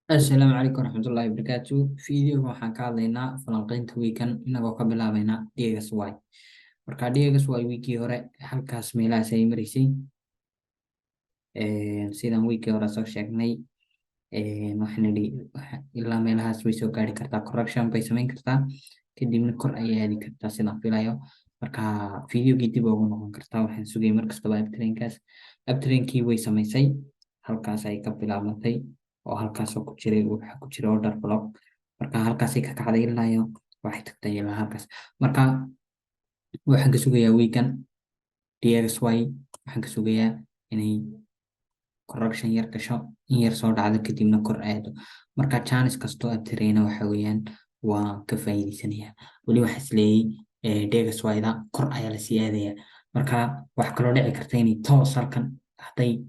Assalaamu calaykum waraxmatullaahi wabarakaatu. Fiidiyoga waxaan ka hadlaynaa falanqaynta weekan, inagoo ka bilaabeynaa DXY. Marka DXY weekii hore halkaas meelahaas ay maraysay. Sidaan weekii hore soo sheegnay, waxaan nidhi ilaa meelahaas way soo gaari kartaa, correction bay samayn kartaa, kadibna kor ayay aadi kartaa sidaan filayo. Marka fiidiyogii dib ugu noqon kartaa. Waxaan sugayay markastaba uptrendkaas. Uptrendkii way samaysay, halkaas ay ka bilaabmatay oo halkaasoo ku jiray, waxaa ku jira order block. Marka halkaasay ka kacday ilaa iyo waxay tagtay ilaa halkaas. Marka waxaan ka sugayaa weekan DXY, waxaan ka sugayaa inay correction yar gasho, in yar soo dhacdo, kadibna kor aado. Marka chance kastoo uptrend waxa weeyaan waa ka faa'iideysanayaa. Weli waxa isleeyay DXY-da kor ayaa lasii aadaya. Marka wax kaloo dhici karta inay toos halkan hadday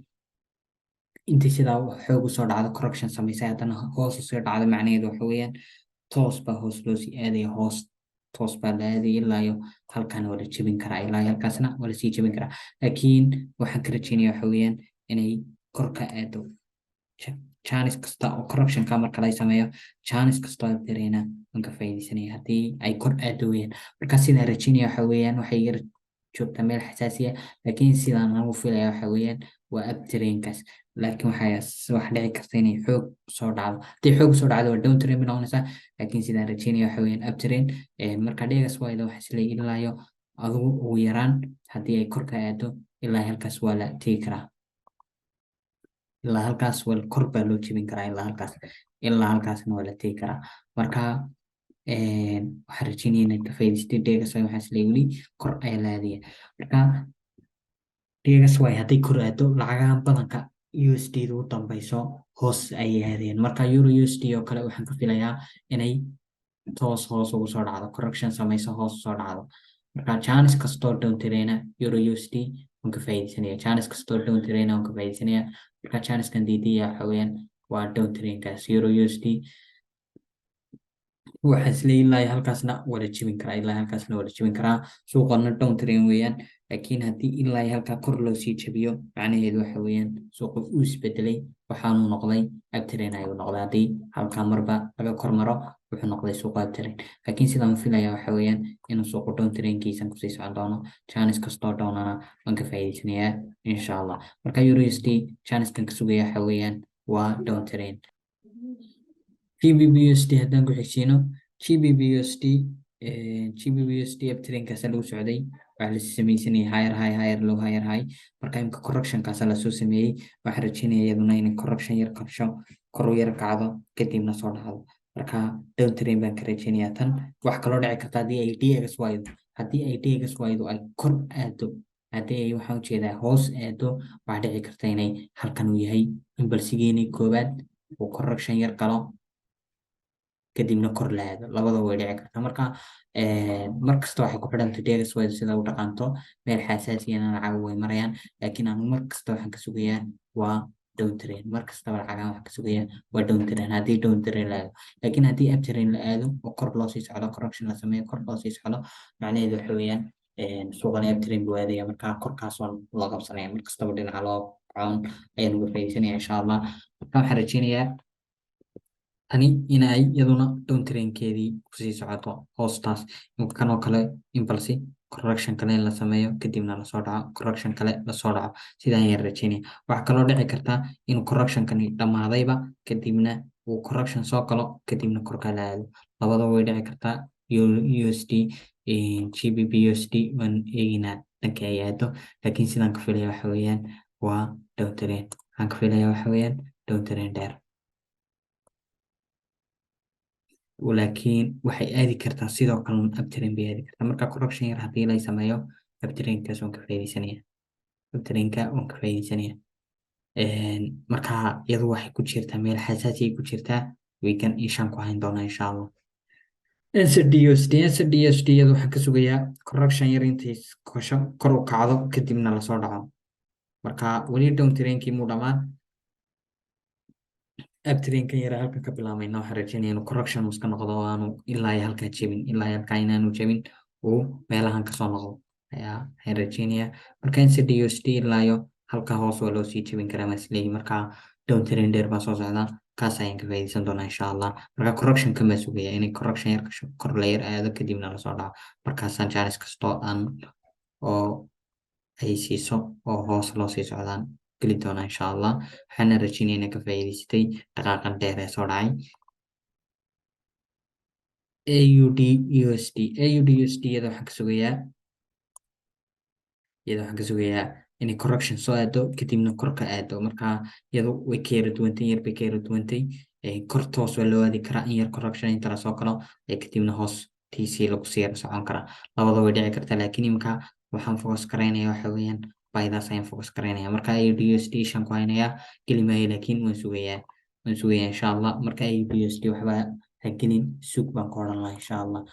intay sidaa xoog usoo dhacdo, correction samaysay, haddana hoos usoo dhacdo, macnaheedu waxa weeyaan toos baa hoos loo sii aadaya, hoos toos baa la aadaya ilaa iyo halkan waa la jebin karaa, ilaa iyo halkaasna waa lasii jebin karaa. Laakiin waxaan ka rajeynaya waxa weeyaan inay kor ka aado. Chance kasta oo correctionka marka la sameeyo, chance kasta oo uptrend waan ka faa'iideysanaya haddii ay kor aado weeyaan. Marka sidaan rajeynaya waxa weeyaan waxay yar joogtaa meel xasaasi ah, laakiin sidaan anigu filaya waxa weeyaan waa uptrendkaas. Laakiin waxa dhici karta inay xoog soo dhacdo. Haddii xoog soo dhacdo, waa downtrend bay noqonaysaa, laakiin sidaan rajeynaya waxa weeyaan uptrend. Marka DXY-da waxa isleeyahay ilaa iyo adigu ugu yaraan haddii ay kor ka aado, ilaa halkaas waa la tegi karaa, ilaa halkaas waa kor baa loo jebin karaa, ilaa halkaas, ilaa halkaasna waa la tegi karaa. Marka waxaan rajeynaya inaad ka faa'iidaystay. DXY waxaa isleeyahay weli kor ayaa la aadaya. Marka DXY hadday kor aado, lacagahan badanka USD da u dambeyso hoos ayay aadeen. Marka euro USD oo kale waxaan ka filayaa inay toos hoos ugu soo dhacdo, correction samayso, hoos usoo dhacdo. Marka chance kastoo downtrend euro USD waan ka faa'iidaysanaya, chance kastoo downtrend waan ka faa'iidaysanaya. Marka chancekan diidaya waxa weeyaan waa downtrendkaas euro USD. Waxaan isleeyahay halkaasna waa la jebin karaa, ilaa halkaasna waa la jebin karaa. Suuqana downtrend weeyaan, laakiin haddii ilaa halkaa kor loo sii jebiyo, macnaheedu waxa weeyaan suuqa uu isbedelay, waxaanuu noqday uptrend ayuu noqday. Haddii halkaa marba laga kor maro, wuxuu noqday suuqa uptrend. Laakiin sidaan filaya waxa weeyaan inuu suuqu downtrendkiisan kusii socon doono. Chance kastoo downana waan ka faa'iidaysanayaa, insha Allah. Marka euro USD chancekan ka sugaya waxa weeyaan waa downtrend. GBP USD haddaan ku xigsiino, GBP USD, GBP USD uptrendkaasa lagu socday. Waxaa la sameysanayay higher high, higher low, higher high. Marka imka correctionkaasa lasoo sameeyey. Waxaan rajeynaya iyaduna inay correction yar korsho, kor u yar kacdo, kadibna soo dhacdo. Marka downtrend baan ka rajeynayaa tan. Wax kaloo dhici karta haddii ay DXY-du, haddii ay DXY-du ay kor aado, haddii ay, waxaan ujeedaa, hoos aado, waxaa dhici karta inay halkan uu yahay impulsegeeni koowaad, uu correction yar galo, kadibna kor la aado. Labada way dhici kartaa. Marka mar kasta waxay ku xidhantay DXY sida u dhaqanto. Meel xasaasiyana lacag way marayaan, laakiin anu mar kasta waxaan ka sugayaa waa downtrend. Mar kastaba lacagahan waxaan ka sugayaa waa downtrend haddii downtrend la aado. Laakiin haddii uptrend la aado oo kor loo sii socdo, correction la sameeyo, kor loo sii socdo, macnaheedu waxa weeyaan suuqani uptrend buu aadaya. Marka korkaas waan loo qabsanaya, mar kastaba dhinaca loo kacoon ayaan uga faa'iidaysanaya, insha Allah. Marka waxaan rajeynayaa tani inay iyaduna downtrendkeedii kusii socoto hoostaas. Kan oo kale impulse correction kale in la sameeyo, kadibna lasoo dhaco, correction kale lasoo dhaco, sidaan ayaan rajeynaya. Waxaa kaloo dhici karta inuu correctionkani dhammaadayba, kadibna uu correction soo galo, kadibna korka la aado. Labadaba way dhici kartaa. USD, GBP USD waan eegeynaa dhanka ay aado, laakiin sidaan ka filaya waxa weeyaan waa downtrend. Waxaan ka filaya waxa weeyaan downtrend dheer, laakiin waxay aadi kartaa sidoo kalena uptrend bay aadi kartaa. Marka correction yar haddii la sameeyo, uptrendkaas waan ka faa'iidaysanaya, uptrendka waan ka faa'iidaysanaya. Marka iyadu waxay ku jirtaa meel xasaasi ay ku jirtaa. Weekan ishaan ku hayn doonaa, insha Allah. NZDUSD, NZDUSD iyadu waxaan ka sugayaa correction yar intay kosho, kor u kacdo, kadibna lasoo dhaco. Marka weli downtrendkii muu dhammaan. Uptrendkan yara halkan ka bilaabayna, waxaan rajeynaya inuu correction uu iska noqdo oo aanu ilaa iyo halkaa jebin, ilaa iyo halkaa inaanu jebin, uu meelahan kasoo noqdo ayaa waxaan rajeynayaa. Marka NZDUSD ilaa iyo Halka hoos waa loo sii jebin karaa masleeyi. Marka downtrend dheer baa soo socda, kaas ayaan ka faa'iideysan doonaa, insha Allah. Marka correction kama sugaya inay correction yar gasho, kor la yar aado, kadibna lasoo dhaco. Markaasaan chance kastoo aan oo ay siiso oo hoos loo sii socdaan geli doonaa, insha Allah. Waxaana rajeynaya inaan ka faa'iideysatay dhaqaaqan dheer ee soo dhacay. AUD USD, AUD USD iyada waxaan ka sugayaa inay correction soo aado, kadibna kor ka aado. Marka iyadu way ka yara duwantay, yar bay ka yara duwantay. Kor toos waa loo aadi karaa, in yar correction inta lasoo galo kadibna hoos TC lagu sii yara socon karaa. Labada way dhici kartaa, laakiin imika waxaan focus garaynaya waxa weeyaan buydaas ayaan focus garaynaya. Marka AUD USD shan ku haynayaa, geli maayo, laakiin waan sugayaa, insha Allah. Marka AUD USD waxba ha gelin, sug baan ku odhan lahaa, insha Allah.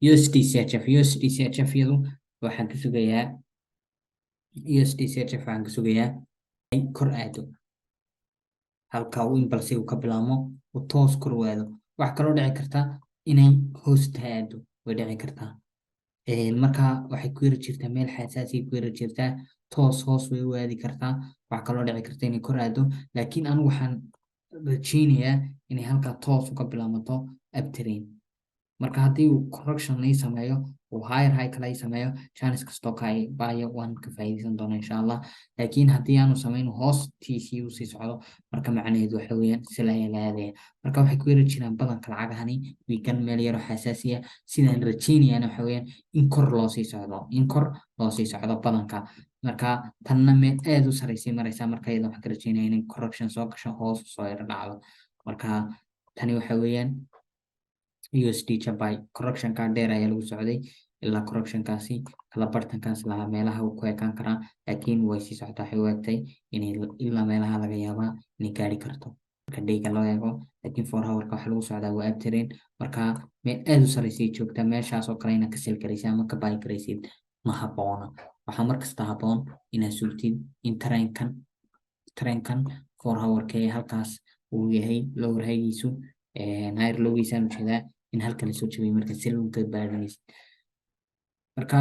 USD CHF, USD CHF iyadu waxaan ka sugayaa, USD CHF waxaan ka sugayaa ay kor aado, halka uu impulse ka bilaabmo uu toos kor u aado. Waxaa kaloo dhici karta inay hoosta aado, way dhici kartaa. Marka waxay ku yari jirtaa meel xasaasi ku yari jirtaa, toos hoos way u aadi kartaa. Waxaa kaloo dhici karta inay kor aado, laakiin anigu waxaan rajeynayaa inay halkaa toos uga bilaabato uptrend. Marka haddii uu correction ii sameeyo, uu higher high kale ii sameeyo, chance kastoo ka buy ah waan ka faa'iideysan doonaa, insha Allah. Laakiin haddii aanu samayn, hoos TC uu sii socdo, marka macnaheedu waxa weeyaan sell ayaa la aadaya. Marka waxay ku yari jiraan badanka lacagahani weekan meel yaro xasaasiya. Sidaan rajeynayana waxa weeyaan in kor loo sii socdo badanka. Marka tanna meel aad u saraysay maraysaa. Marka iyada waxaan ka rajeynaya inay correction soo gasho, hoos soo yaro dhacdo. Marka tani waxa weeyaan USD JPY. Correctionka dheer ayaa lagu socday ilaa correctionkaasi kala bartankaas lahaa meelaha uu ku ekaan karaa, laakiin way sii socotaa. Waxay u egtay inay ilaa meelaha laga yaabaa inay gaari karto marka dayga loo eego, laakiin 4 hourka waxa lagu socdaa waa uptrend. Marka meel aad u saraysay joogtaa, meeshaas oo kale inaad ka sell garaysid ama ka buy garaysid ma habboona. Waxaa markasta habboon inaad sugtid in trendkan 4 hourka ee halkaas uu yahay lower highgiisu, higher lowgiisaan ujeedaa, in halka lasoo jabiyay marka sell ka baaranaysid. Marka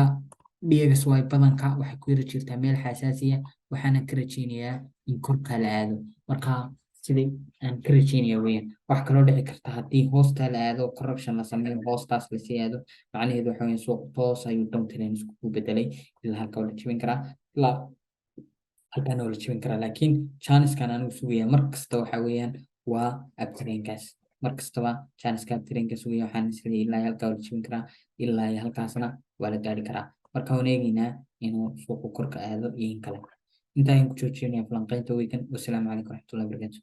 DXY badanka waxay ku yara jirtaa meel xasaasiya, waxaana ka rajeynayaa in korka la aado. Marka siday aan ka rajeynaya weeyaan. Wax kaloo dhici karta, haddii hoosta la aado, correction la sameeyo, hoostaas lasii aado, macnaheedu waxa weeyaan suuq toos ayuu downtrend isku bedelay. Ilaa halka waa la jebin karaa, ilaa halkan waa la jebin karaa, laakiin chancekan anigu sugaya mar kasta waxa weeyaan waa uptrendkaas. Mar kastaba chanceka uptrendka sugaya. Waxaan isleeyahay ilaa halkaa waa la jebin karaa, ilaa iyo halkaasna waa la gaari karaa. Marka waan eegeynaa inuu suuqu korka aado iyo in kale. Intaa ayaan ku joojinaya falanqeynta weekan. Wasalaamu calaykum waraxmatullahi wabarakaatu.